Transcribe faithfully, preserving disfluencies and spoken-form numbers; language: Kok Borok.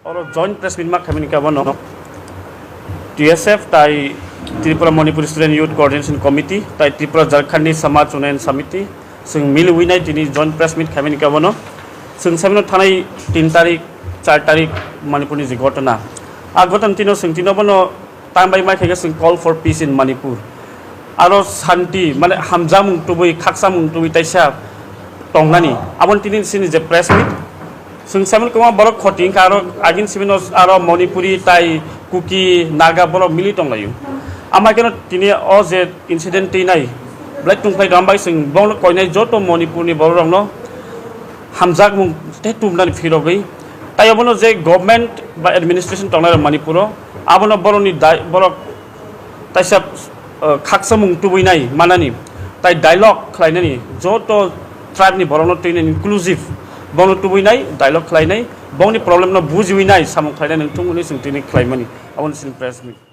Oro joint press meet ma khaimani khe abono T S F tai Tripura Manipuri Student Youth Coordination Committee tai Tripura Jharkhandi Samaj Unnayan Samiti chwng miliwi nai tini joint press meet khaimani khe abono chwng saimano thanai tin tarik, char tarik Manipurni je ghotona, a ghotona tino chwng tino bono tang bai mai khaikhe chwng call for peace in Manipur. Aro santi, mane hamjakmung tubui, khaksamung tubui taisa tongnani. Aboni tini sini je press meet, chwng saimani kwbangma borok khoti wngkha, aro agin sibino aro Manipuri tai Kuki, Naga borok mili tonglaio. Amaikeno tini o je incident twi nai, belai tungkhlai tongbai chwng bongno koinai joto Manipurni borok rokno hamjakmung tei tubunani phirogwi. Tai abono je government ba administration tongnai rok Manipuro, abono borokni dai-, borok taisa, uh, khaksamung tubui nai manani, tai dialogue khlainani, joto tribe ni borokno twi inclusive, bono tubui nai, dialogue khlainai, bongni problem no bujiwi nai, samung khlainai nung thung hwnwi chwng tini khlaimani, aboni sini press meet.